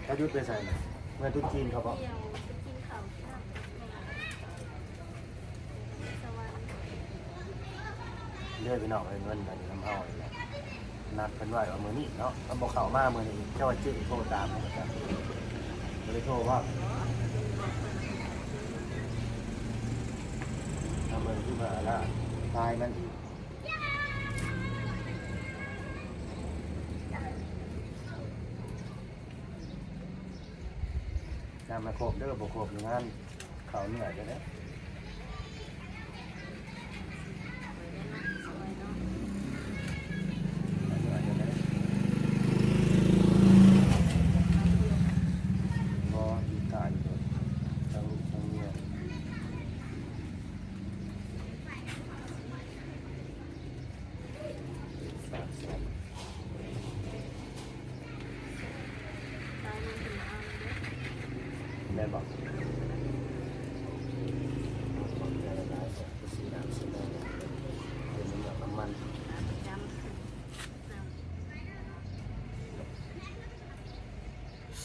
ເຂົາຢຸດໄປໃສນະ? ເມື່ອຕຸດຈີນເຂົາບໍ? ເດີພີ່ນ້ອງເອີຍ ເງິນກໍຢູ່ນຳເຮົານີ້ແຫຼະ ນັດເພິ່ນໄວ້ວ່າມື້ນີ້ເນາະ ຄັນບໍ່ເຂົ້າມາມື້ນີ້ ເຈົ້າວ່າເຈ້ໂທຕາມເຂົາ ບໍ່ໄດ້ໂທບໍ່? ເອົາເບິ່ງຄືວ່າລະ ທາຍມັນອີກ. ນຳມາຄົບເດີ ບໍ່ຄົບນີ້ງານເຂົ້າເໜື່ອຍເດີ. ໄດ້ບໍ່?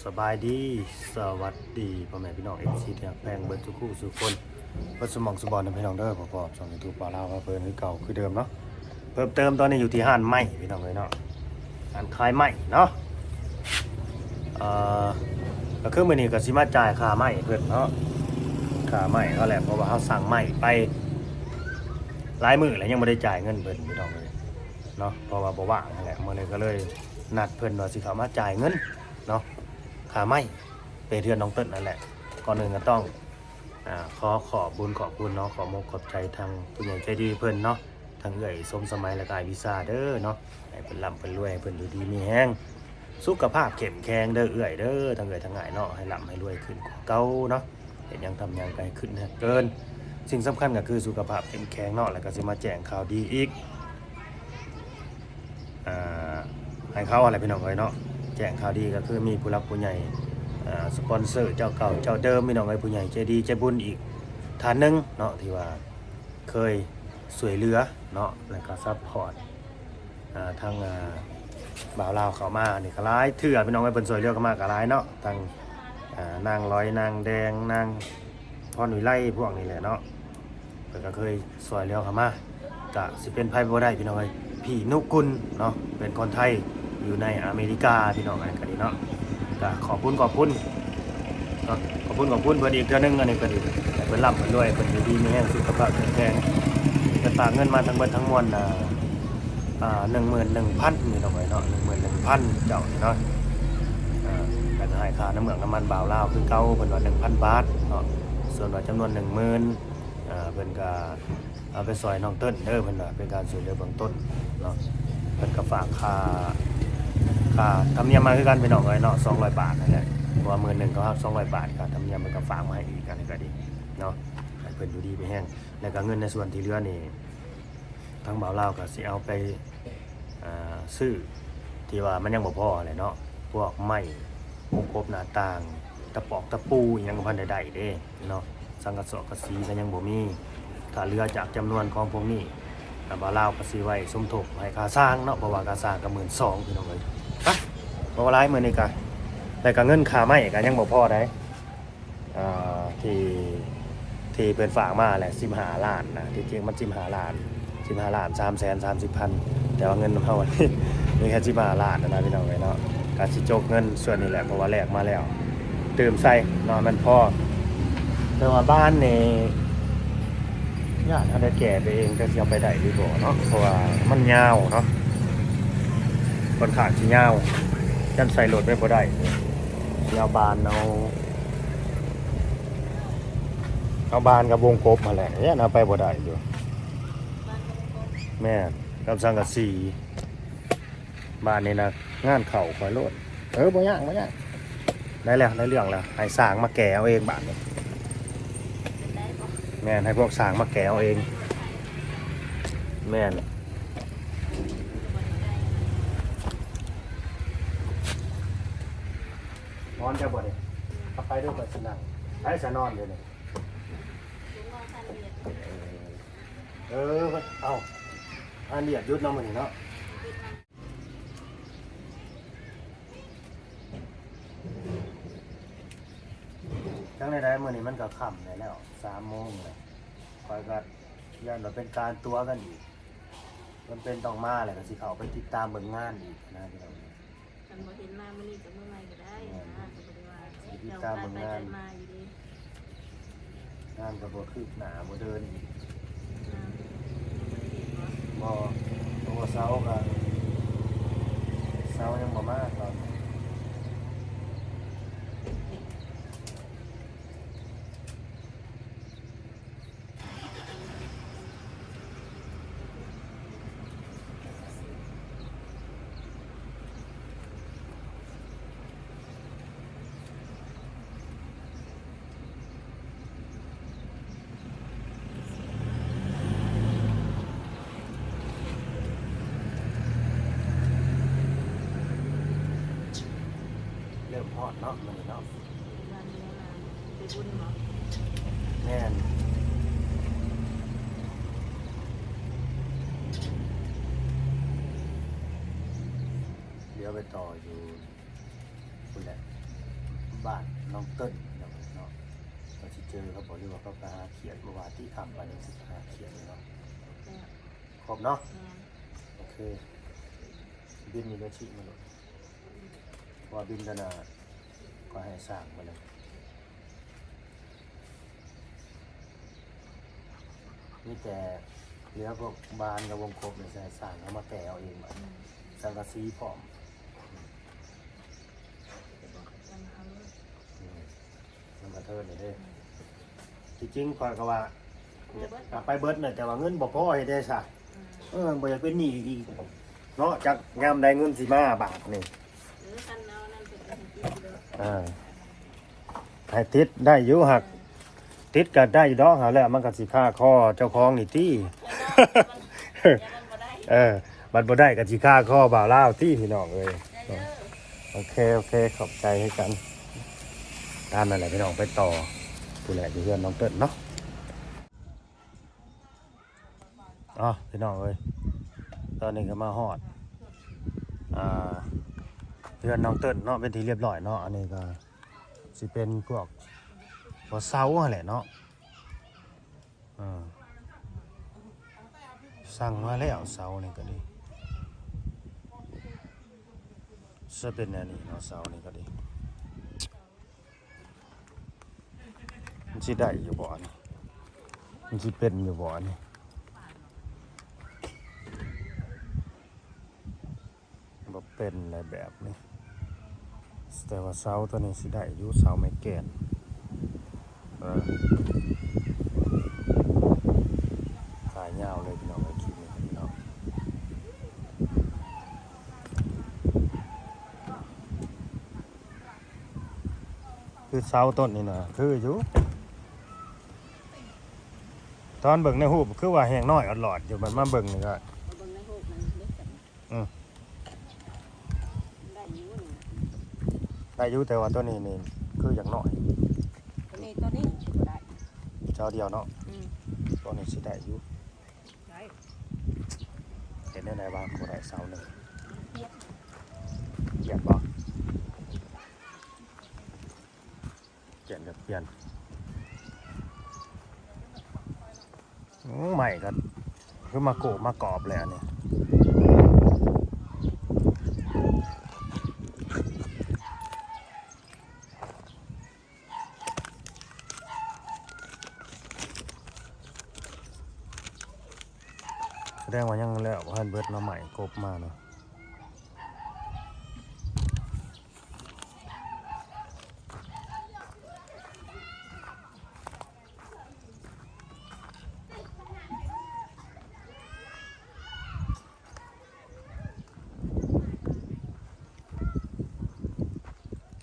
ສະບາຍດີ ສະຫວັດດີ ພໍ່ແມ່ພີ່ນ້ອງ ເອັຟຊີ ທີ່ຮັກແພງເບິດທຸກຄູ່ທຸກຄົນ ເບິດຊຸໝ່ອງຊຸບ່ອນເດີພີ່ນ້ອງເດີ. ພໍກັບຊ່ອງຢູທູບບ່າວລາວພາເພີນຄືເກົ່າຄືເດີມເນາະ. ເພີ່ມເຕີມຕອນນີ້ຢູ່ທີ່ຮ້ານໄມ້ພີ່ນ້ອງເອີຍເນາະ ຮ້ານຂາຍໄມ້ເນາະ. ເອີ ກໍຄືມື້ນີ້ກໍຊິມາຈ່າຍຄ່າໄມ້ເພິ່ນເນາະ ຄ່າໄມ້ເຮົາແຫຼະ ເພາະວ່າເຮົາສັ່ງໄມ້ໄປຫຼາຍມື້ແລ້ວ ຍັງບໍ່ໄດ້ຈ່າຍເງິນເພິ່ນພີ່ນ້ອງເອີຍເນາະ ເພາະວ່າບໍ່ວ່າງຫັ້ນແຫຼະ. ມື້ນີ້ກໍເລີຍນັດເພິ່ນວ່າຊິເຂົ້າມາຈ່າຍເງິນເນາະ ຄ່າໄມ້ ໄປເຮືອນນ້ອງເຕີນນັ້ນແຫຼະ. ກ່ອນອື່ນກໍຕ້ອງ ອາ ຂໍຂອບບຸນຂອບຄຸນເນາະ ຂອບອົກຂອບໃຈທາງຜູ້ໃຫຍ່ໃຈດີເພິ່ນເນາະ ທັງເອື້ອຍສົມສະໄໝ ແລະກະອ້າຍວິຊາເດີເນາະ ໃຫ້ເພິ່ນລ່ຳເພິ່ນລວຍ ໃຫ້ເພິ່ນຢູ່ດີມີແຮງ ສຸຂະພາບເຂັ້ມແຂງເດີເອື້ອຍເດີ ທັງເອື້ອຍທັງອ້າຍເນາະ ໃຫ້ລ່ຳໃຫ້ລວຍຂຶ້ນກວ່າເກົ່າເນາະ ເຮັດຫຍັງທຳຫຍັງກໍໃຫ້ຂຶ້ນໃຫ້ເກີນ ສິ່ງສຳຄັນກໍຄືສຸຂະພາບເຂັ້ມແຂງເນາະ ແລ້ວກໍຊິມາແຈ້ງຂ່າວດີອີກ. ອ່າ ໃຫ້ເຂົາຫັ້ນແຫຼະພີ່ນ້ອງເອີຍເນາະ ແຈ້ງຂ່າວດີກໍຄືມີຜູ້ຫຼັກຜູ້ໃຫຍ່ ອ່າ ສະປອນເຊີເຈົ້າເກົ່າເຈົ້າເດີມພີ່ນ້ອງເອີຍ ຜູ້ໃຫຍ່ໃຈດີໃຈບຸນອີກທ່ານໜຶ່ງເນາະ ທີ່ວ່າເຄີຍຊ່ວຍເຫຼືອເນາະ ແລ້ວກໍຊັບພອດ ອ່າ ທາງ ອ່າ ບ່າວລາວເຂົ້າມານີ້ກໍຫຼາຍເທື່ອພີ່ນ້ອງເອີຍ ເພິ່ນຊ່ວຍເຫຼືອເຂົ້າມາກໍຫຼາຍເນາະ ທັງ ອ່າ ນາງລອຍ ນາງແດງ ນາງ ພອນວິໄລພວກນີ້ແຫຼະເນາະ ເພິ່ນກໍເຄີຍຊ່ວຍເຫຼືອເຂົ້າມາ ກະຊິເປັນໃຜບໍ່ໄດ້ພີ່ນ້ອງເອີຍ ພີ່ນຸກຸນເນາະ ເປັນຄົນໄທຢູ່ໃນອາເມລິກາພີ່ນ້ອງ ອັນນີ້ກໍດີເນາະ ກະຂອບຄຸນຂອບຄຸນເນາະ ຂອບຄຸນຂອບຄຸນເພິ່ນອີກເທື່ອໜຶ່ງ ອັນນີ້ກໍດີ ໃຫ້ເພິ່ນລ່ຳເພິ່ນລວຍ ເພິ່ນຢູ່ດີມີແຮງ ສຸຂະພາບແຂງແຮງ ເພິ່ນຝາກເງິນມາທັງເບິດທັງມວນ ອ່າ ອ່າ ໜຶ່ງໝື່ນໜຶ່ງພັນພີ່ນ້ອງເອີຍເນາະ ໜຶ່ງໝື່ນໜຶ່ງພັນເຈົ້ານີ້ເນາະ ອ່າ ແລ້ວກໍໃຫ້ຄ່ານ້ຳເມືອກນ້ຳມັນບ່າວລາວຄືເກົ່າ ເພິ່ນວ່າໜຶ່ງພັນບາດເນາະ ສ່ວນວ່າຈຳນວນໜຶ່ງໝື່ນ ອ່າ ເພິ່ນກໍເອົາໄປຊ່ອຍນ້ອງເຕີນເດີ ເພິ່ນວ່າເປັນການຊ່ວຍເຫຼືອເບື້ອງຕົ້ນເນາະ ເພິ່ນກໍຝາກຄ່າ ຄ່າທຳນຽມມາຄືກັນພີ່ນ້ອງເອີຍເນາະ ສອງຮ້ອຍບາດນັ້ນແຫຼະ ເພາະວ່າໝື່ນໜຶ່ງເຂົາຮັບສອງຮ້ອຍບາດ ຄ່າທຳນຽມເພິ່ນກໍຝາກມາໃຫ້ອີກ ອັນນີ້ກໍດີເນາະ ໃຫ້ເພິ່ນຢູ່ດີມີແຮງ ແລ້ວກໍເງິນໃນສ່ວນທີ່ເຫຼືອນີ້ ທາງບ່າວລາວກໍຊິເອົາໄປ ອ່າ ຊື້ທີ່ວ່າມັນຍັງບໍ່ພໍແຫຼະເນາະ ພວກໄມ້ວົງກົບໜ້າຕ່າງ ຕະປອກຕະປູອີ່ຫຍັງກໍບໍ່ທັນໄດ້ໄດ້ເດ້ເນາະ ສັງກະສອກກະສີກໍຍັງບໍ່ມີ ຖ້າເຫຼືອຈາກຈຳນວນຂອງພວກນີ້ ອ່າ ບ່າວລາວກໍຊິໄວ້ສົມທົບໃຫ້ຄ່າສ້າງເນາະ ເພາະວ່າຄ່າສ້າງກໍໝື່ນສອງພີ່ນ້ອງເອີຍ ໄປ ບໍ່ວ່າຫຼາຍ ມື້ນີ້ກໍ ແລ້ວກໍເງິນຄ່າໄມ້ກໍຍັງບໍ່ພໍໃດ ອ່າ ທີ່ ທີ່ເພິ່ນຝາກມາແຫຼະ ສິບຫ້າລ້ານນະ ທີ່ຈິງມັນສິບຫ້າລ້ານ ສິບຫ້າລ້ານສາມແສນສາມສິບພັນ ແຕ່ວ່າເງິນນຳເຮົາ ມີແຄ່ສິບຫ້າລ້ານນະພີ່ນ້ອງເອີຍເນາະ ກະຊິຈົກເງິນສ່ວນນີ້ແຫຼະ ເພາະວ່າແລກມາແລ້ວ ຕື່ມໃສ່ເນາະ ມັນພໍ ແຕ່ວ່າບານນີ້ ຢ້ານເຮົາໄດ້ແກ່ໄປເອງ ຈັກຊິເອົາໄປໄດ້ຫຼືບໍ່ເນາະ ເພາະວ່າມັນຍາວເນາະ ຂ້ອນຂ້າງຊິຍາວ ຢ້ານໃສ່ລົດໄປບໍ່ໄດ້ ຊິເອົາບານເອົາ ເອົາບານກັບວົງກົບຫັ້ນແຫຼະ ຢ້ານເອົາໄປບໍ່ໄດ້ຢູ່ ແມ່ນ ກັບສັງກະສີ ບາດນີ້ນະ ງານເຂົ້າຂ້ອຍໂລດ ເອີ ບໍ່ຍາກ ບໍ່ຍາກ ໄດ້ແລ້ວ ໄດ້ເລື່ອງແລ້ວ ໃຫ້ຊ່າງມາແກ່ເອົາເອງບາດນີ້ ແມ່ນ ໃຫ້ພວກຊ່າງມາແກ່ເອົາເອງ ແມ່ນ ນອນເຈົ້າບໍ່ນີ້ ເອົາໄປເດີ ຂ້ອຍຊິນັ່ງ ໃຜຊິນອນຢູ່ນີ້ ເອີ ເອີ ເອົ້າ ງານວຽກຢຸດເນາະມື້ນີ້ເນາະ. ໃດໆ ມື້ນີ້ມັນກໍຄ່ຳແລ້ວ ສາມໂມງແລ້ວ ຂ້ອຍກໍຢ້ານວ່າເປັນການຕົວະກັນອີກ ຈຳເປັນຕ້ອງມາແລ້ວ ກໍຊິເຂົ້າໄປຕິດຕາມເບິ່ງງານອີກນະພີ່ນ້ອງ. ຄັນບໍ່ເຫັນມາມື້ນີ້ກໍມື້ໃໝ່ກໍໄດ້ນະ ກໍບໍ່ໄດ້ວ່າ ຊິຕິດຕາມເບິ່ງງານ ເຈົ້າໄປໄປມາຢູ່ເດ້. ງານກໍບໍ່ຄືບໜ້າ ບໍ່ເດີນອີກ ບໍ່ ເພາະວ່າເສົາກໍ ເສົາຍັງບໍ່ມາຕອນ ເລີ່ມຮ້ອນເນາະ ມື້ນີ້ເນາະ. ແມ່ນ ດຽວໄປຕໍ່ຢູ່ພຸ້ນແຫຼະ ບ້ານນ້ອງເຕີນເນາະ ວ່າຊິເຈີເຂົາບໍ່ ຫຼືວ່າເຂົາໄປຫາຂຽດບໍ່ ວ່າຕິຄ່ຳປານນີ້ຊິໄປຫາຂຽດເນາະ. ຄົບເນາະ ໂອເຄ ບິນນີ້ກໍຊິມາໂລດ ເພາະວ່າບິນຕົວໜ້າກໍໃຫ້ສ້າງມາແລ້ວ ມີແຕ່ເຫຼືອພວກບານກັບວົງກົບນີ້ ໃຫ້ຊ່າງເຂົາມາແກ່ເອົາເອງບາດນີ້ ອືມ ສັງກະສີພ້ອມ ອືມ ມັນກະເທີນນີ້ເດ້ ທີ່ຈິງຂ້ອຍກໍວ່າ ເອົາໄປເບິດນະ ແຕ່ວ່າເງິນບໍ່ພໍເຮັດໄດ້ຊະ ເອີ ບໍ່ຢາກເປັນໜີ້ອີກເນາະ ຈັກຍາມໃດເງິນຊິມາບາດນີ້ ເອີ ຄັນເອົານັ້ນເພິ່ນກໍໃຫ້ຕິດຢູ່ດອກ ອ່າ ໃຫ້ຕິດໄດ້ຢູ່ ຫາກ ເອີ ຕິດກໍໄດ້ຢູ່ດອກ ຫາແລ້ວມັນກໍຊິຄາຄໍເຈົ້າຂອງນີ້ຕິ ເອີ ມັນບໍ່ໄດ້ ເອີ ມັນບໍ່ໄດ້ກໍຊິຄາຄໍບ່າວລາວຕິ ພີ່ນ້ອງເອີຍ ໄດ້ເດີ ໂອເຄ ໂອເຄ ຂອບໃຈຄືກັນ ຕາມນັ້ນແຫຼະພີ່ນ້ອງ ໄປຕໍ່ພຸ້ນແຫຼະ ຢູ່ເຮືອນນ້ອງເຕີນເນາະ. ອ້າວ ພີ່ນ້ອງເອີຍ ຕອນນີ້ກໍມາຮອດ ອ່າ ເຮືອນນ້ອງເຕີນເນາະ ເປັນທີ່ລຽບຮ້ອຍເນາະ ອັນນີ້ກໍຊິເປັນພວກບໍ່ເສົາຫັ້ນແຫຼະເນາະ ເອີ ສັ່ງມາແລ້ວເສົານີ້ກໍດີ ຊິເປັນແນວນີ້ເນາະ ເສົານີ້ກໍດີ. ມັນຊິໄດ້ຢູ່ບໍ່ອັນນີ້? ມັນຊິເປັນຢູ່ບໍ່ອັນນີ້? ບໍ່ເປັນແຫຼະແບບນີ້ ແຕ່ວ່າເສົາຕົວນີ້ຊິໄດ້ຢູ່ ເສົາໄມ້ແກ່ນ ເອີ ຂາຍາວເລີຍພີ່ນ້ອງເອີຍ ຄລິບນີ້ພີ່ນ້ອງ. ຄືເສົາຕົ້ນນີ້ນະ ຄືຢູ່ ຕອນເບິ່ງໃນຮູບຄືວ່າແຮງນ້ອຍອອດຫຼອດຢູ່ ບັດມາເບິ່ງນີ້ກໍ ເບິ່ງໃນຮູບນັ້ນເດ້ ອືມ ໄດ້ຢູ່ນີ້ນະ ໄດ້ຢູ່ ແຕ່ວ່າຕົວນີ້ນີ້ຄືຢາກນ້ອຍ ຕົວນີ້ ຕົວນີ້ຊິບໍ່ໄດ້ ເສົາດຽວເນາະ ອືມ ຕົວນີ້ຊິໄດ້ຢູ່ ໄດ້ ເຮັດແນວໃດວ່າບໍ່ໄດ້ເສົາໜຶ່ງ ຂຽນບໍ່? ຂຽນກໍຂຽນ ໂອ້ ໄມ້ກໍຄືມາໂກະມາກອບແຫຼະອັນນີ້. ສະແດງວ່າຍັງແລ້ວບໍ່ທັນເບິດເນາະ ໄມ້ກົບມາເນາະ.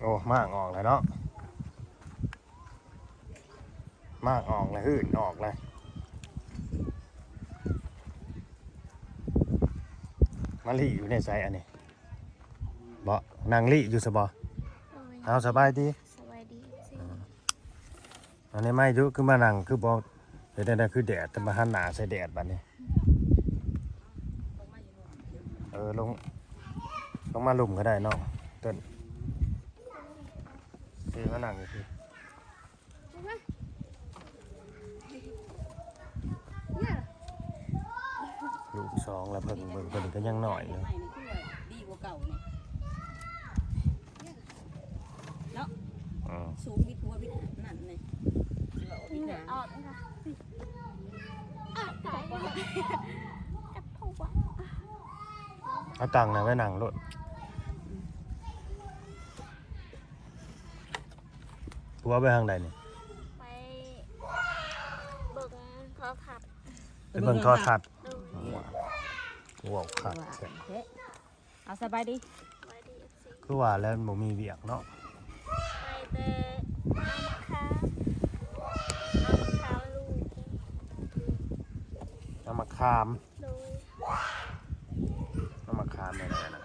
ໂອ້ ມ້າງອອກແລ້ວເນາະ. ໝາກອອກແລ້ວ ຮືດອອກແລ້ວ. ມາລີ້ຢູ່ໃນໃສອັນນີ້? ເບາະ ນັ່ງລີ້ຢູ່ຊະບໍ່? ໂດຍ. ເອົາ ສະບາຍດີ. ສະບາຍດີ ເອັຟຊີ. ອືມ ອັນນີ້ມາຢູ່ ຄືມານັ່ງ ຄືບໍ່ເຮັດແນວໃດ ຄືແດດ ແຕ່ມາຫັນໜ້າໃສ່ແດດບັດນີ້. ເອີ ລົງ ລົງມາລຸ່ມກໍໄດ້ເນາະ ເຕີນ. ເອີ ມານັ່ງຢູ່ພີ້. ລູກສອງລະເພິ່ງ ເບິ່ງເພິ່ນກໍຍັງນ້ອຍຢູ່ ໃໝ່ນີ້ຄືວ່າດີກວ່າເກົ່ານີ້ເນາະ. ອືມ ສູງວິດຫົວວິດນັ້ນນີ້ ອອກ ເອົາຕັ່ງນະໄວ້ນັ່ງໂລດ. ຜົວໄປທາງໃດນີ້? ໄປເບິ່ງໂທລະທັດ. ໄປເບິ່ງໂທລະທັດ. ໂດຍ. ວ້າວ ຄັກແທ້. ເອົາ ສະບາຍດີ. ສະບາຍດີ ເອັຟຊີ. ຄືວ່າແລ້ວ ມັນບໍ່ມີວຽກເນາະ. ໄປແຕ່ເອົາໝາກຂາມ ເອົາໝາກຂາມລູກ ເອົາໝາກຂາມ. ໂດຍ. ເອົາໝາກຂາມແນວໃດນະ?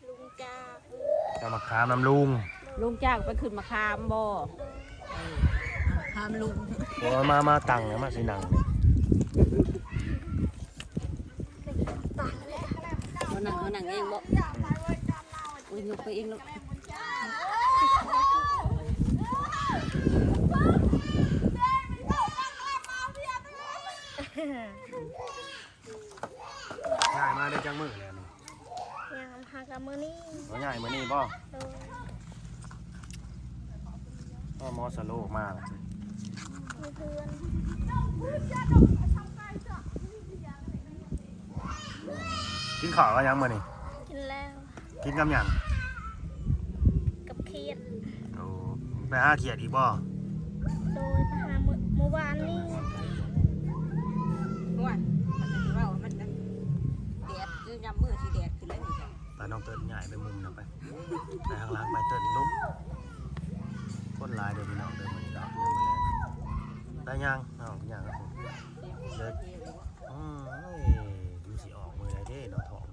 ລຸງຈາກ ເອົາໝາກຂາມນຳລຸງ. ລຸງຈາກໄປຂຶ້ນໝາກຂາມບໍ່? ເອີ ຂາມລຸງ. ໂອ້ຍ ມາ ມາຕັ້ງ ມາຊິນັ່ງ. ເຮົານັ່ງ ເຮົານັ່ງເອງບໍ່? ໂອ້ຍ ຍົກໄປເອງລູກ. ຍ້າຍມາໄດ້ຈັກມື້ແລ້ວນີ້? ຍ່າງຫາກັບມື້ນີ້. ໂອ້ ຍ້າຍມື້ນີ້ບໍ່? ໂດຍ. ພໍ່ໝໍສະໂລມາລະ ຢູ່ເຮືອນ. ກິນເຂົ້າກັບຫຍັງມື້ນີ້? ກິນແລ້ວ. ກິນກັບຫຍັງ? ກັບຂຽດ. ໂອ້ ໄປຫາຂຽດອີກບໍ່? ໂດຍ ໄປຫາມື້ ມື້ວານນີ້. ໂອ້ຍ ເວົ້າມັນແດດ ຄືຍາມມື້ຊິແດດຂຶ້ນແລ້ວນີ້. ໄປນ້ອງເຕີນ ຍ້າຍໄປມຸມນະໄປ ໄປທາງຫຼັງໄປເຕີນລຸກ. ຄົນຫຼາຍເດີພີ່ນ້ອງເດີ ມື້ນີ້ເນາະ ໄປຍ່າງນ້ອງຍ່າງ. ເດີ ອືມ ມັນຊິອອກມື້ໃດເດ້ເນາະ ທ້ອງ.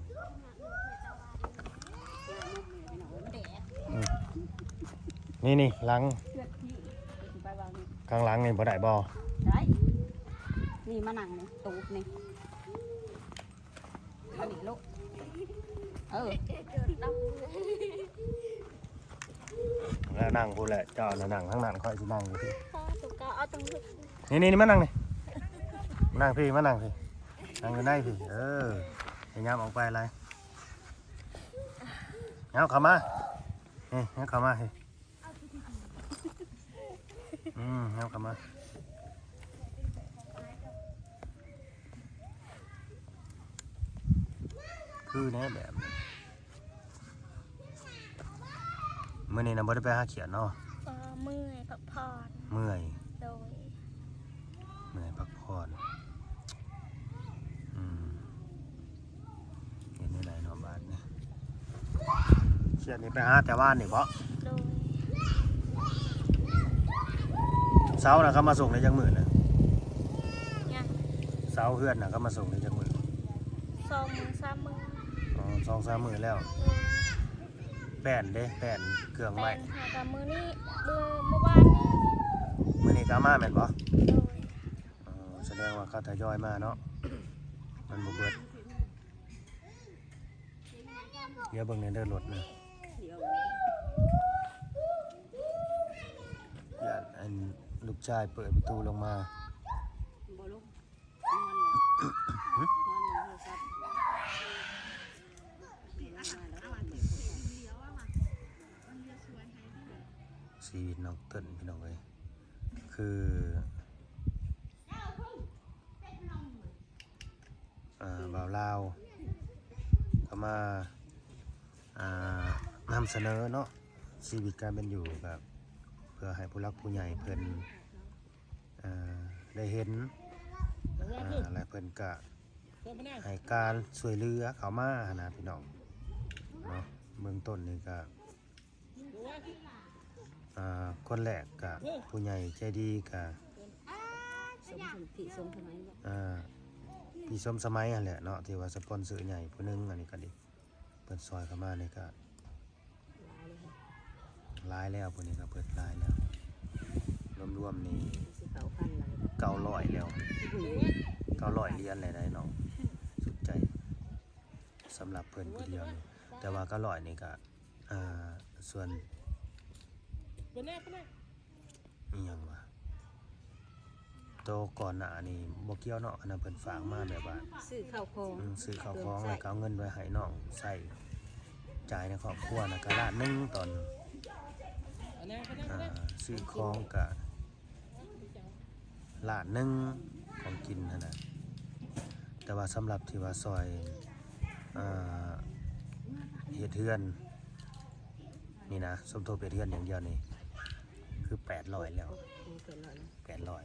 ອືມ ນີ້ໆ ຫຼັງ ຂ້າງຫຼັງນີ້ບໍ່ໄດ້ບໍ່? ໄດ້. ນີ້ມານັ່ງນີ້ ຕູບນີ້ ມານີ້ລູກ. ເອີ ແລ້ວນັ່ງພຸ້ນແຫຼະ ເຈົ້ານະນັ່ງທາງນັ້ນ ຂ້ອຍຊິນັ່ງຢູ່ພີ້. ນີ້ໆ ມານັ່ງນີ້ ມານັ່ງພີ້ ມານັ່ງພີ້ ນັ່ງຢູ່ໃນພີ້. ເອີ ຢ່າຫຍັບອອກໄປຫຼາຍ. ຫຍັບເຂົ້າມາ ນີ້ ຫຍັບເຂົ້າມາພີ້. ອືມ ຫຍັບເຂົ້າມາ. ຄືແນວແບບນີ້ ມື້ນີ້ນະບໍ່ໄດ້ໄປຫາຂຽດເນາະ? ບໍ່ ເມື່ອຍ ພັກຜ່ອນ. ເມື່ອຍ. ໂດຍ. ເມື່ອຍ ພັກຜ່ອນ. ອືມ ເຮັດແນວໃດເນາະບາດນີ້? ຂຽດນີ້ໄປຫາແຕ່ວານນີ້ບໍ? ໂດຍ. ເສົານະເຂົາມາສົ່ງໄດ້ຈັກມື້ນະ? ຍັງ. ເສົາເຮືອນນະເຂົາມາສົ່ງໄດ້ຈັກມື້? ສອງມື້ສາມມື້. ອໍ ສອງສາມມື້ແລ້ວ. ໂດຍ. ແປ້ນເດ້ ແປ້ນເຄື່ອງໄມ້? ແປ້ນຫາກະມື້ນີ້ ມື້ ມື້ວານນີ້. ມື້ນີ້ກະເອົາມາແມ່ນບໍ່? ໂດຍ. ອໍ ສະແດງວ່າເຂົາທະຍອຍມາເນາະ ມັນບໍ່ເບິດ. ດຽວເບິ່ງແດ່ເດີລົດນະ ຢ້ານອັນລູກຊາຍເປີດປະຕູລົງມາ. ຊີວິດນ້ອງເຕີນພີ່ນ້ອງເອີຍ ຄື ອ່າ ບ່າວລາວກໍມາ ອ່າ ນຳສະເໜີເນາະ ຊີວິດການເປັນຢູ່ ກໍເພື່ອໃຫ້ຜູ້ຫຼັກຜູ້ໃຫຍ່ເພິ່ນ ອ່າ ໄດ້ເຫັນ ອ່າ ແລະເພິ່ນກະໃຫ້ການຊ່ວຍເຫຼືອເຂົ້າມາຫັ້ນນະພີ່ນ້ອງເນາະ. ເບື້ອງຕົ້ນນີ້ກະ ອ່າ ຄົນແລກກະຜູ້ໃຫຍ່ໃຈດີກະ ສົມ ສົມທິ ສົມສະໄໝເນາະ ອ່າ ພີ່ສົມສະໄໝຫັ້ນແຫຼະເນາະ ທີ່ວ່າສະປອນເຊີໃຫຍ່ຜູ້ໜຶ່ງ. ອັນນີ້ກະດີ ເພິ່ນຊ່ອຍເຂົ້າມານີ້ກະ ຫຼາຍແລ້ວ ຜູ້ນີ້ກໍເບິດຫຼາຍແລ້ວ ລວມໆນີ້ເກົ້າຮ້ອຍແລ້ວ ເກົ້າຮ້ອຍຫຼຽນແລ້ວໄດ໋ນ້ອງ. ສຸດໃຈສຳລັບເພິ່ນຜູ້ດຽວນີ້ ແຕ່ວ່າເກົ້າຮ້ອຍນີ້ກໍ ອ່າ ສ່ວນ ອີ່ຫຍັງວະ ໂຕກ່ອນໜ້ານີ້ບໍ່ກ່ຽວເນາະ ອັນນັ້ນເພິ່ນຝາກມາແບບວ່າຊື້ເຂົ້າຂອງ ອືມ ຊື້ເຂົ້າຂອງ ເຄື່ອງໃຊ້ ແລ້ວກໍເອົາເງິນໄວ້ໃຫ້ນ້ອງໃຊ້ຈ່າຍໃນຄອບຄົວນະ ກະລ້ານໜຶ່ງຕອນ ອ່າ ຊື້ຂອງກະລ້ານໜຶ່ງ ຂອງກິນຫັ້ນນະ ແຕ່ວ່າສຳລັບທີ່ວ່າຊ່ອຍ ອ່າ ເຮັດເຮືອນນີ້ນະ ສົມທົບເຮັດເຮືອນຢ່າງດຽວນີ້ຄືແປດຮ້ອຍແລ້ວ ໂອ້ ແປດຮ້ອຍ ແປດຮ້ອຍ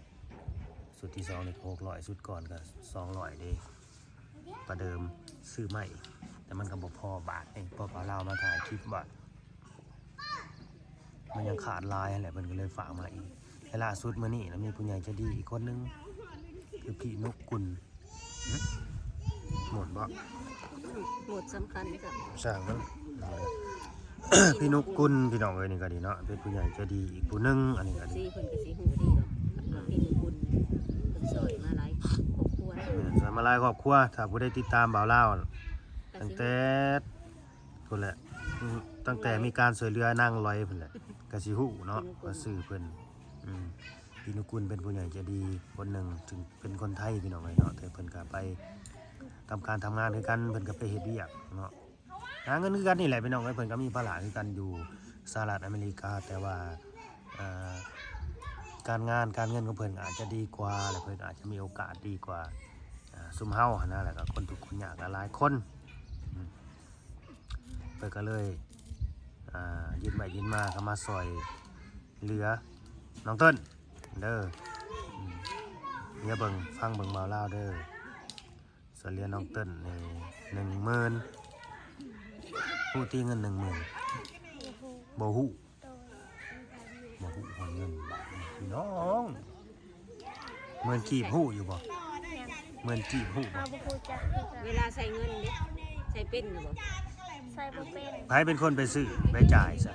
ຊຸດທີສອງນີ້ກໍຫົກຮ້ອຍ ຊຸດກ່ອນກໍສອງຮ້ອຍເດ້ ປະເດີມຊື້ໃໝ່ ແຕ່ມັນກໍບໍ່ພໍບາດເດ້ ເພາະວ່າລາວມາຖ່າຍຄລິບວ່າ ມັນຍັງຂາດຫຼາຍຫັ້ນແຫຼະ ເພິ່ນກໍເລີຍຝາກມາອີກ ແລະລ່າສຸດມື້ນີ້ນະ ມີຜູ້ໃຫຍ່ໃຈດີອີກຄົນໜຶ່ງ ຄືພີ່ນຸກກຸນ ຫຶ ໝົດບໍ່? ໝົດສຳຄັນເດ້ ຊ່າງມັນ ພີ່ນຸກກຸນ ພີ່ນ້ອງເອີຍ ນີ້ກໍດີເນາະ ເປັນຜູ້ໃຫຍ່ໃຈດີອີກຜູ້ໜຶ່ງ ອັນນີ້ກໍດີ ເພິ່ນກໍຊິຮູ້ດີດອກ ພີ່ນຸກກຸນ ເພິ່ນຊ່ອຍມາຫຼາຍຄອບຄົວ ແມ່ນ ຊ່ອຍມາຫຼາຍຄອບຄົວ ຖ້າຜູ້ໃດຕິດຕາມບ່າວລາວ ຕັ້ງແຕ່ພຸ້ນແຫຼະ ຕັ້ງແຕ່ມີການຊ່ວຍເຫຼືອນາງລອຍພຸ້ນແຫຼະ ກໍຊິຮູ້ເນາະ ວ່າຊື່ເພິ່ນ ອືມ ພີ່ນຸກກຸນເປັນຜູ້ໃຫຍ່ໃຈດີຄົນໜຶ່ງ ເຊິ່ງເປັນຄົນໄທ ພີ່ນ້ອງເອີຍເນາະ ແຕ່ເພິ່ນກໍໄປທຳການທຳງານຄືກັນ ເພິ່ນກໍໄປເຮັດວຽກເນາະ ຫາເງິນຄືກັນນີ້ແຫຼະ ພີ່ນ້ອງເອີຍ ເພິ່ນກໍມີພາລະຄືກັນຢູ່ສະຫະລັດອາເມລິກາ ແຕ່ວ່າ ເອີ ການງານການເງິນຂອງເພິ່ນອາດຈະດີກວ່າ ແລະ ເພິ່ນອາດຈະມີໂອກາດດີກວ່າ ອ່າ ຊຸມເຮົາຫັ້ນນະ ແລ້ວກໍຄົນທຸກຄົນຍາກຫຼາຍໆຄົນ ອືມ ເພິ່ນກໍເລີຍ ອ່າ ຍື່ນໄປຍື່ນມາ ກໍມາຊ່ອຍເຫຼືອນ້ອງເຕີນເດີ ອືມ ເຫຼືອເບິ່ງ ຟັງເບິ່ງບ່າວລາວເດີ ຊ່ວຍເຫຼືອນ້ອງເຕີນນີ້ໜຶ່ງໝື່ນ ຮູ້ຕິເງິນໜຶ່ງໝື່ນ ບໍ່ຮູ້ ບໍ່ຮູ້ ໂດຍ ບໍ່ຮູ້ຮອດເງິນບາດນີ້ພີ່ນ້ອງ ໝື່ນກີບຮູ້ຢູ່ບໍ່? ຍັງ ໝື່ນກີບຮູ້ບໍ່? ເຮົາບໍ່ຮູ້ຈັກຄືກັນ ເວລາໃຊ້ເງິນເດ້ ໃຊ້ເປັນຢູ່ບໍ່? ໃຊ້ບໍ່ເປັນ ໃຜເປັນຄົນໄປຊື້ໄປຈ່າຍຊະ?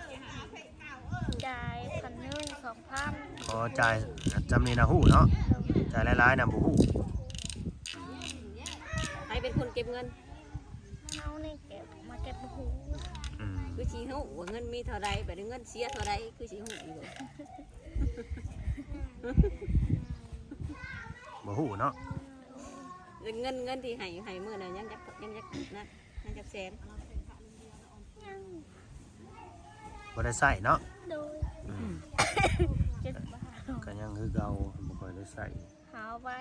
ຈ່າຍພັນໜຶ່ງ ສອງພັນ ອໍ ຈ່າຍຈຳນີ້ນະຮູ້ເນາະ ໂດຍ ຈ່າຍຫຼາຍໆນະບໍ່ຮູ້ ໃຜເປັນຄົນເກັບເງິນ? ເຮົານີ້ເກັບ ມາເກັບບໍ່ຮູ້ ອືມ ຄືຊິຮູ້ວ່າເງິນມີເທົ່າໃດ ບາດນີ້ເງິນເສຍເທົ່າໃດ ຄືຊິຮູ້ຢູ່ບໍ່? ບໍ່ຮູ້ເນາະ ເງິນ ເງິນທີ່ໃຫ້ ໃຫ້ມື້ນັ້ນຍັງຈັກ ຍັງຈັກນະ ຍັງຈັກແສນ? ຍັງ ບໍ່ໄດ້ໃຊ້ເນາະ ໂດຍ ອືມ ເຈັດບາດ ກໍຍັງຄືເກົ່າ ບໍ່ຄ່ອຍໄດ້ໃຊ້ ຫາໄວ້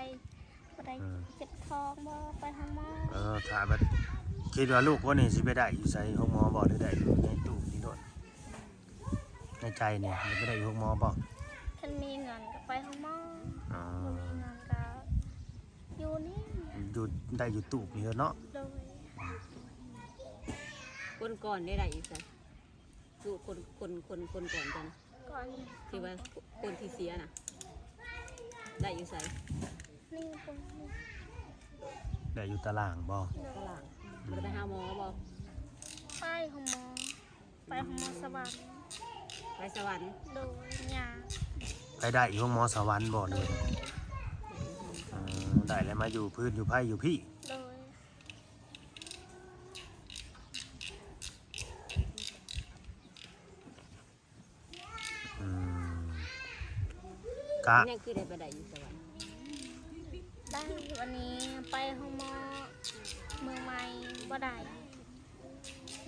ບໍ່ໄດ້ ເອີ ເຈັບທ້ອງບໍ່ ໄປຫາໝໍ ເອີ ຖ້າແບບຄິດວ່າລູກຄົນນີ້ຊິໄປໄດ້ຢູ່ໃສ ໂຮງໝໍບໍ່ ຫຼືໄດ້ຢູ່ໃນຕູ້ນີ້ໂລດ ໃນໃຈນີ້ ຢາກໄປໄດ້ຢູ່ໂຮງໝໍບໍ່? ຄັນມີເງິນກໍໄປຫາໝໍ ອໍ ບໍ່ມີເງິນກໍຢູ່ນີ້ ຢູ່ ໄດ້ຢູ່ຕູບນີ້ເນາະ ໂດຍ ຄົນກ່ອນໄດ້ ໄດ້ຢູ່ໃສ? ຄືຄົນ ຄົນ ຄົນ ຄົນກ່ອນຈັ່ງ ກ່ອນ ທີ່ວ່າຄົນທີ່ເສຍນະ ໄດ້ຢູ່ໃສ? ນີ້ຄົນນີ້ ໄດ້ຢູ່ຕະລ່າງບໍ່? ຕະລ່າງ ອືມ ບໍ່ໄດ້ໄປຫາໝໍບໍ່? ໄປໂຮງໝໍ ໄປໂຮງໝໍສະຫວັນ ໄປສະຫວັນ ໂດຍ ຍາ ໄປໄດ້ຢູ່ໂຮງໝໍສະຫວັນບໍ່? ໂດຍ ອືມ ໄດ້ແລ້ວມາຢູ່ພື້ນຢູ່ໄພຢູ່ພີ້ ໂດຍ ອືມ ກະ ຍັງຄືໄດ້ໄປໄດ້ຢູ່ສະຫວັນ ໄດ້ ວັນນີ້ໄປໂຮງໝໍເມືອງໃໝ່ບໍ່ໄດ້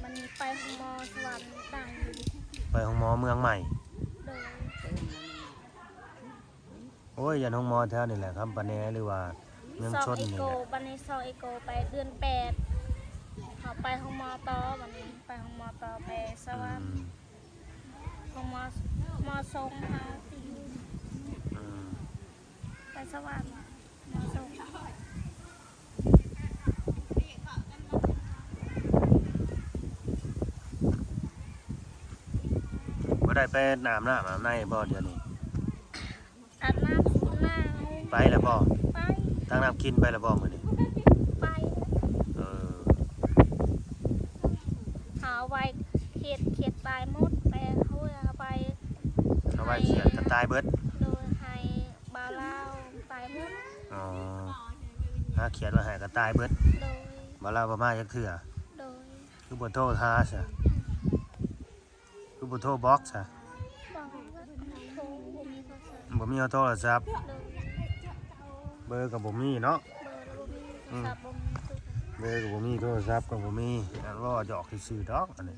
ວັນນີ້ໄປໂຮງໝໍສະຫວັນໄດ້ ໄປໂຮງໝໍເມືອງໃໝ່ ໂດຍ ໄປໂຮງໝໍ ໂອ້ຍ ຢ້ານໂຮງໝໍແຖວນີ້ແຫຼະ ຄຳປະແນ ຫຼືວ່າເມືອງຊົນນີ້ແຫຼະ ບັດນີ້ຊອກເອໂກ ໄປເດືອນແປດ ເຮົາໄປໂຮງໝໍຕໍ່ ບັດນີ້ໄປໂຮງໝໍຕໍ່ໄປສະຫວັນ ອືມ ໂຮງໝໍ ໝໍສົ່ງເຮົາ ອືມ ໄປສະຫວັນ ໝໍສົ່ງ ບໍ່ໄດ້ໄປອາບນ້ຳອາບໃນບໍ່ດຽວນີ້? ອາບນ້ຳກິນນ້ຳ ໄປແລ້ວບໍ່? ໄປ ຕັກນ້ຳກິນໄປແລ້ວບໍ່ມື້ນີ້? ໄປ ເອີ ຫາໄວ້ຂຽດ ຂຽດຕາຍໝົດ ໄປເອົາໄວ້ ເອົາໄວ້ຂຽດກໍຕາຍເບິດ ໂດຍ ໃຫ້ບ່າວລາວຕາຍໝົດ ອໍ ຫາຂຽດໄວ້ໃຫ້ກໍຕາຍເບິດ ໂດຍ ບ່າວລາວບໍ່ມາຈັກເທື່ອ ໂດຍ ຄືບໍ່ໂທຫາຊະ? ຄືບໍ່ໂທບອກຊະ? ບໍ່ ໂທ ບໍ່ມີໂທລະສັບ ບໍ່ມີໂທລະສັບ ໂດຍ ເບີກໍບໍ່ມີເນາະ. ເບີກໍບໍ່ມີ ໂທລະສັບບໍ່ມີຄືກັນ. ເບີກໍບໍ່ມີ ໂທລະສັບກໍບໍ່ມີ. ອັນເວົ້າຫຍອກຊື່ໆດອກ ອັນນີ້.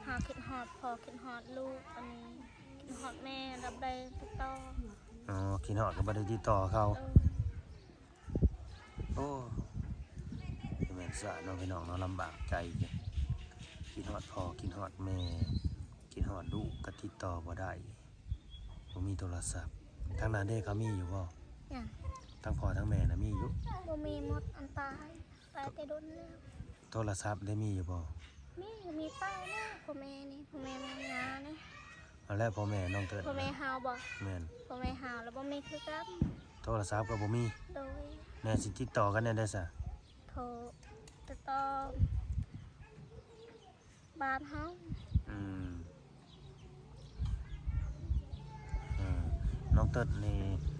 ຫາຄິດຮອດພໍ່ ຄິດຮອດລູກ ອັນນີ້ ຄິດຮອດແມ່ ລະບໍ່ໄດ້ຕິດຕໍ່. ອໍ ຄິດຮອດກໍບໍ່ໄດ້ຕິດຕໍ່ເຂົາ. ໂອ້ ແມ່ນຊະເນາະ ພີ່ນ້ອງເນາະ ລຳບາກໃຈ. ຄິດຮອດພໍ່ ຄິດຮອດແມ່ ຄິດຮອດລູກ ກໍຕິດຕໍ່ບໍ່ໄດ້ ບໍ່ມີໂທລະສັບ. ທາງນັ້ນເດ້ ເຂົາມີຢູ່ບໍ່? ຫຍັງ? ທາງພໍ່ທາງແມ່ນະມີຢູ່? ບໍ່ມີ ໝົດ ອັນຕາຍ ຕາຍແຕ່ດົນແລ້ວ. ໂທລະສັບໄດ້ມີຢູ່ບໍ່? ມີ ມີຕາຍແລ້ວ ພໍ່ແມ່ນີ້ ພໍ່ແມ່ ແມ່ຍ່ານີ້. ເອົາແລ້ວ ພໍ່ແມ່ນ້ອງເຕີດ ພໍ່ແມ່ເຮົາບໍ? ແມ່ນ ພໍ່ແມ່ເຮົາລະບໍ່ມີຄືກັນ. ໂທລະສັບກໍບໍ່ມີ. ໂດຍ. ແມ່ຊິຕິດຕໍ່ກັນແນວໃດຊະ? ໂທຕິດຕໍ່ບ້ານເຮົາ. ອືມ ເອີ ນ້ອງເຕີດນີ້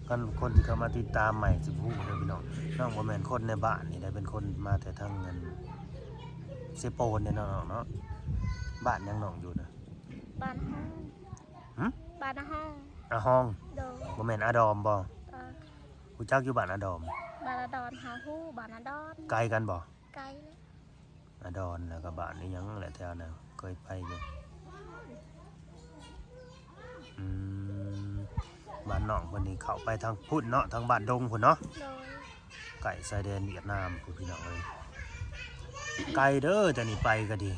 ຄັນຄົນທີ່ເຂົ້າມາຕິດຕາມໃໝ່ຊິບໍ່ຮູ້ເດີພີ່ນ້ອງ. ນ້ອງບໍ່ແມ່ນຄົນໃນບ້ານນີ້ໄດ໋ ເປັນຄົນມາແຕ່ທາງອັນເຊໂປນເດ້ນ້ອງເນາະ. ບ້ານຫຍັງນ້ອງຢູ່ນະ? ບ້ານຮອງ. ຫຶ? ບ້ານອາຮອງ. ອາຮອງ? ໂດຍ. ບໍ່ແມ່ນອາດອມບໍ? ເອີ. ຮູ້ຈັກຢູ່ບ້ານອາດອມ? ບ້ານອາດອມ ເຮົາຮູ້ ບ້ານອາດອມ. ໄກກັນບໍ? ໄກແຫຼະ. ອາດອນ ແລ້ວກໍບ້ານອີ່ຫຍັງແຫຼະແຖວນັ້ນ ເຄີຍໄປຢູ່. ອືມ ບ້ານນ້ອງເພິ່ນນີ້ເຂົ້າໄປທາງພຸ້ນເນາະ ທາງບ້ານດົງພຸ້ນເນາະ. ໂດຍ. ໃກ້ຊາຍແດນຫວຽດນາມພຸ້ນ ພີ່ນ້ອງເອີຍ. ໄກເດີ ຈາກນີ້ໄປກໍດີ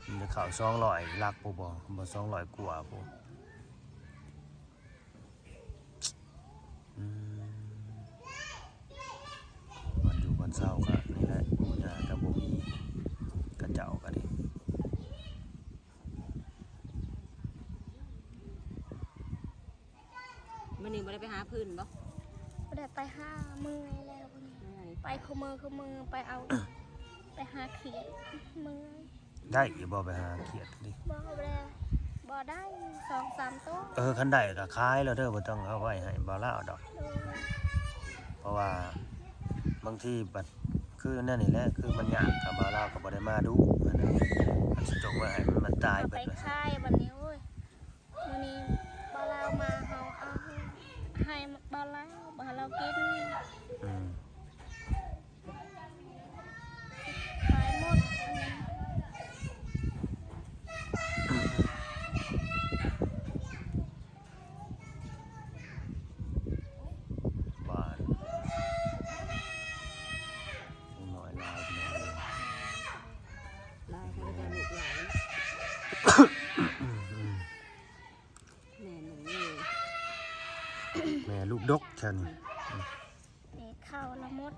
ມັນຈະເຂົ້າສອງຮ້ອຍຫຼັກພຸ້ນບໍ? ບໍ່ ສອງຮ້ອຍກວ່າພຸ້ນ. ອືມ ບ່ອນຢູ່ບ່ອນເຊົາກໍນີ້ແຫຼະ ປູ່ຍ່າກໍບໍ່ມີ ເຂົາເຈົ້າກໍດີ. ມື້ນີ້ບໍ່ໄດ້ໄປຫາຟືນບໍ? ບໍ່ໄດ້ໄປຫາ ເມື່ອຍແລ້ວມື້ນີ້. ເມື່ອຍ. ໄປຄູ່ມື້ ຄູ່ມື້ ໄປເອົາ ໄປຫາຂຽດ ເມື່ອຍ. ໄດ້ຢູ່ບໍ່ໄປຫາຂຽດນີ້? ບໍ່ ບໍ່ໄດ້ ບໍ່ໄດ້ ສອງສາມໂຕ. ເອີ ຄັນໄດ້ກໍຂາຍແລ້ວເດີ ບໍ່ຕ້ອງເອົາໄວ້ໃຫ້ບ່າວລາວດອກ. ໂດຍ. ເພາະວ່າບາງທີບັດຄືແນວນີ້ແຫຼະ ຄືມັນຍາກ ກໍບ່າວລາວກໍບໍ່ໄດ້ມາດຸຫັ້ນນະ. ມັນຊິຈົ່ງໄວ້ໃຫ້ມັນ ມັນຕາຍເບິດ. ເອົາໄປຂາຍບັດນີ້ ໂອ້ຍ. ມື້ນີ້ບ່າວລາວມາ ເຮົາເອົາໃຫ້ບ່າວລາວ ບ່າວລາວກິນ. ອືມ. ຂາຍໝົດອັນນີ້. ບ້ານນ້ອຍຫຼາຍ ພີ່ນ້ອງເອີຍ. ຫຼາຍ ເຂົາເຈົ້າລູກຫຼາຍ. ອືມ. ແມ່ໜຶ່ງເລີຍ ແມ່ລູກດົກແທ້ນີ້. ອືມ ນີ້ເຂົ້າລະໝົດ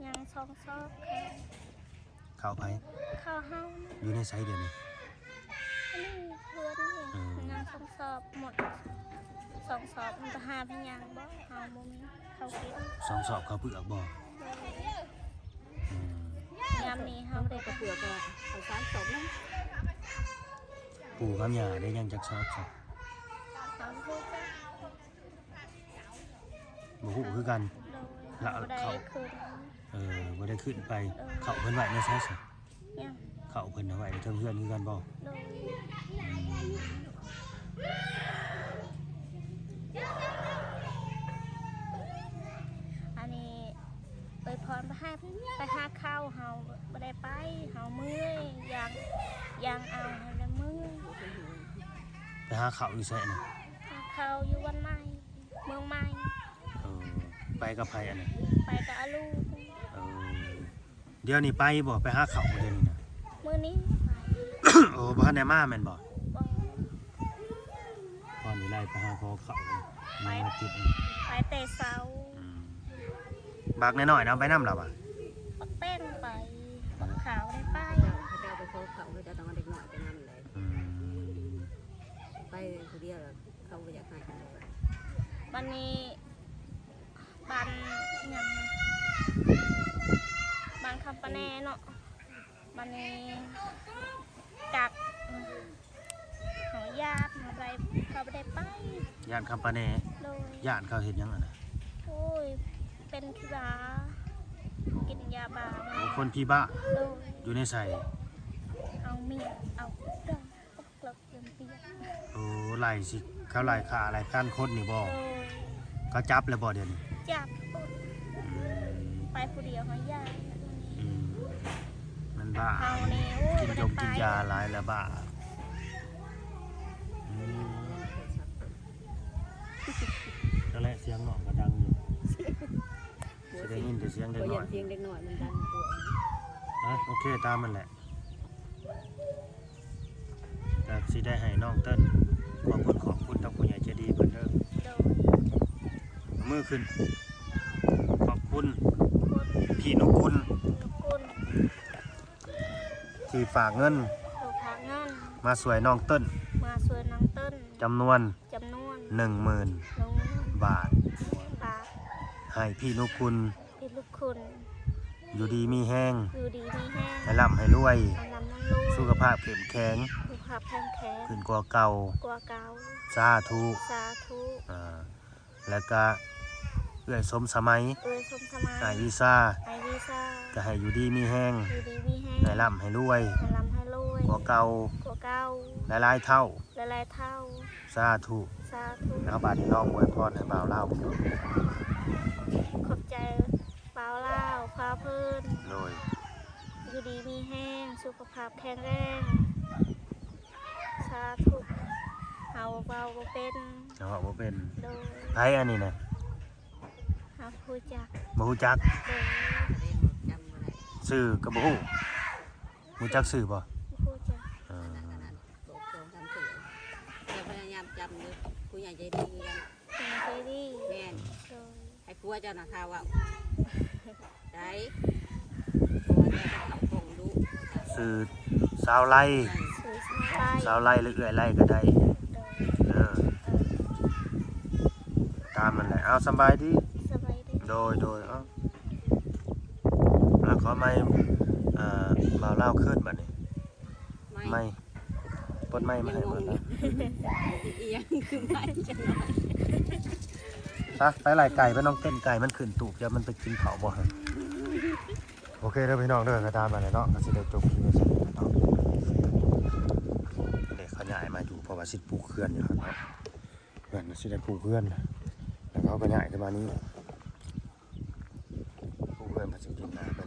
ຍັງສອງສອບ. ເຂົ້າໃຜ? ເຂົ້າເຮົາ. ຢູ່ໃນໃສດຽວນີ້? ອັນນີ້ເພື່ອນນີ້. ອືມ ຍັງສອງສອບ ໝົດສອງສອບ ມັນຈະຫາໄປຫຍັງບໍ່? ເຮົາບໍ່ມີເຂົ້າກິນ. ສອງສອບເຂົ້າເປືອກບໍ່? ໂດຍ. ອືມ ຍາມນີ້ເຮົາໄດ້ ເຂົ້າເປືອກກໍເຂົ້າສາມສອບນຳ. ປູ່ກັບຍ່າໄດ້ຍັງຈັກສອບຊະ? ເຮົາບໍ່ຮູ້ຈັກ. ບໍ່ຮູ້ຄືກັນ. ໂດຍ. ລະ ບໍ່ໄດ້ ເຂົ້າ ຂຶ້ນ. ເອີ ບໍ່ໄດ້ຂຶ້ນໄປ. ໂດຍ. ເຂົ້າເພິ່ນໄວ້ໃນໃສຊະ? ຫຍັງ? ເຂົ້າເພິ່ນໄວ້ເທິງເຮືອນຄືກັນບໍ່? ໂດຍ. ອືມ. ອັນນີ້ ເອີຍພອນ ໄປຫາ ໄປຫາເຂົ້າ ເຮົາບໍ່ໄດ້ໄປ ເຮົາເມື່ອຍ ຍ່າງ ຍ່າງເອົາ ເຮົາລະເມື່ອຍ. ໄປຫາເຂົ້າຢູ່ໃສນະ? ຫາເຂົ້າຢູ່ວັນໃໝ່ ເມືອງໃໝ່. ເອີ ໄປກັບໃຜອັນນັ້ນ? ໄປກັບອາລູ. ເອີ ດຽວນີ້ໄປບໍ່? ໄປຫາເຂົ້າມື້ດຽວນີ້ນະ? ມື້ນີ້ໄປ. ໂອ້ ບໍ່ທັນໄດ້ມາແມ່ນບໍ່? ບໍ່. ຕອນນີ້ໄລ່ໄປຫາຂໍເຂົ້າ ໄປ ມາເກັບ ໄປແຕ່ເຊົ້າ. ອືມ ບັກນ້ອຍໆນະ ໄປນຳລາວບໍ່? ບັກແປ້ງໄປ ບັກຂາວໄດ້ໄປ. ເຈົ້າ ເຂົາເຈົ້າໄປຂໍເຂົ້າ ເຂົາເຈົ້າຕ້ອງເອົາເດັກນ້ອຍໄປນຳໄດ໋. ອືມ ໄປຜູ້ດຽວ ເຂົາບໍ່ຢາກໃຫ້. ບັດນີ້ ບ້ານຫຍັງ ບ້ານຄຳປະແນເນາະ. ບັດນີ້ກັກ ເຮົາຢ້ານ ເຮົາໄດ້ ເຮົາບໍ່ໄດ້ໄປ. ຢ້ານຄຳປະແນ? ໂດຍ. ຢ້ານເຂົາເຮັດຫຍັງຫັ້ນນະ? ໂອ້ຍ ເປັນຂີ້ບ້າ ກິນຢາບ້າ. ໂອ້ ຄົນຜີບ້າ. ໂດຍ. ຢູ່ໃນໃສ? ເອົາມີດ ເອົາດອກ ເລິກ ເປັນປຽກ. ໂອ້ ໄລ່ຊິ ເຂົາໄລ່ຂ້າໄລ່ຟັນຄົນນີ້ບໍ່? ໂດຍ. ເຂົາຈັບແລ້ວບໍ່ດຽວນີ້? ຈັບ ອືມ ໄປຜູ້ດຽວເຮົາຢ້ານ. ອືມ ມັນບ້າ ເຮົານີ້ ໂອ້ຍ ກິນຢົກກິນຢາຫຼາຍແລ້ວບ້າ. ອືມ ນັ້ນແຫຼະ ສຽງນ້ອງກໍດັງຢູ່ ຊິໄດ້ຍິນແຕ່ສຽງເດັກນ້ອຍ. ສຽງເດັກນ້ອຍມັນດັງກວ່າ. ອ່ະ ໂອເຄ ຕາມນັ້ນແຫຼະ. ກໍຊິໄດ້ໃຫ້ນ້ອງເຕີນ ຂອບຄຸນ ຂອບຄຸນທາງຜູ້ໃຫຍ່ໃຈດີເພິ່ນເດີ. ໂດຍ ເອົາມືຂຶ້ນ. ຂອບຄຸນ ຂອບຄຸນ ພີ່ນຸກຸນ ນຸກຸນ ທີ່ຝາກເງິນ ທີ່ຝາກເງິນ ມາຊ່ວຍນ້ອງເຕີນ ມາຊ່ວຍນ້ອງເຕີນ ຈຳນວນ ຈຳນວນ ໜຶ່ງໝື່ນ ໜຶ່ງໝື່ນ ບາດ ບາດ ໃຫ້ພີ່ນຸກຸນ ພີ່ນຸກຸນ ຢູ່ດີມີແຮງ ຢູ່ດີມີແຮງ ໃຫ້ລ່ຳໃຫ້ລວຍ ໃຫ້ລ່ຳໃຫ້ລວຍ ສຸຂະພາບເຂັ້ມແຂງ ສຸຂະພາບເຂັ້ມແຂງ ຂຶ້ນກວ່າເກົ່າ ກວ່າເກົ່າ. ສາທຸ ສາທຸ. ອ່າ ແລ້ວກະເອື້ອຍສົມສະໄໝ ເອື້ອຍສົມສະໄໝ ອ້າຍວິຊາ ອ້າຍວິຊາ ກະໃຫ້ຢູ່ດີມີແຮງ ຢູ່ດີມີແຮງ ໃຫ້ລ່ຳໃຫ້ລວຍ ໃຫ້ລ່ຳໃຫ້ລວຍ ກວ່າເກົ່າ ກວ່າເກົ່າ ຫຼາຍໆເທົ່າ ຫຼາຍໆເທົ່າ. ສາທຸ ສາທຸ. ເອົາ ບາດນີ້ນ້ອງອວຍພອນໃຫ້ບ່າວລາວເບິ່ງດູ. ຂອບໃຈບ່າວລາວພາເພິ່ນ. ໂດຍ. ຢູ່ດີມີແຮງ ສຸຂະພາບແຂງແຮງ. ສາທຸ. ເຮົາເວົ້າບໍ່ເປັນ. ເຮົາເວົ້າບໍ່ເປັນ. ໂດຍ. ໃຜອັນນີ້ນະ? ເຮົາບໍ່ຮູ້ຈັກ. ບໍ່ຮູ້ຈັກ. ໂດຍ. ຊື່ກໍບໍ່ຮູ້. ຮູ້ຈັກຊື່ບໍ່? ບໍ່ຮູ້ຈັກ. ເອີ. ບອກສອງສາມເທື່ອ ແຕ່ພະຍາຍາມຈຳຢູ່ ຜູ້ໃຫຍ່ໃຈດີຄືກັນ. ຜູ້ໃຫຍ່ໃຈດີ. ແມ່ນ. ໂດຍ. ໃຫ້ຜົວເຈົ້ານະຖ້າເວົ້າໄດ້ ຜົວເຈົ້າເຂົ້າກົງດຸ. ຊື່ສາວໄລ. ຊື່ສາວໄລ. ສາວໄລ ຫຼື ເອື້ອຍໄລກໍໄດ້. ໂດຍ. ເອີ ຕາມນັ້ນແຫຼະ. ເອົາ ສະບາຍດີ. ສະບາຍດີ. ໂດຍ ໂດຍ. ເອົາ ເອົາ ຂໍໄມ ເອີ ບ່າວລາວຄືນບາດນີ້. ໄມ ໄມ ປົດໄມມາໃຫ້ເພິ່ນ. ອີຫຍັງຄືໄມ? ໄປ ໄປໄລ່ໄກ່ ໄປນ້ອງເຕັ້ນໄກ່ມັນຂຶ້ນຕູບ ຢ່າມັນໄປກິນເຂົ້າບໍ່ຫັ້ນ. ໂອເຄເດີພີ່ນ້ອງເດີ ກໍຕາມນັ້ນແຫຼະເນາະ ກໍຊິໄດ້ຈົບຄລິບໄວ້ສ່ຳນີ້ເນາະ. ເດ້ ເຂົາຍ້າຍມາຢູ່ ເພາະວ່າຊິປູກເຮືອນຢູ່ຫັ້ນເນາະ. ເຮືອນຊິໄດ້ປູກເຮືອນ ແລ້ວເຂົາກໍຍ້າຍຂຶ້ນມານີ້ ປູກເຮືອນ ເພິ່ນຊິກິນນາໄປ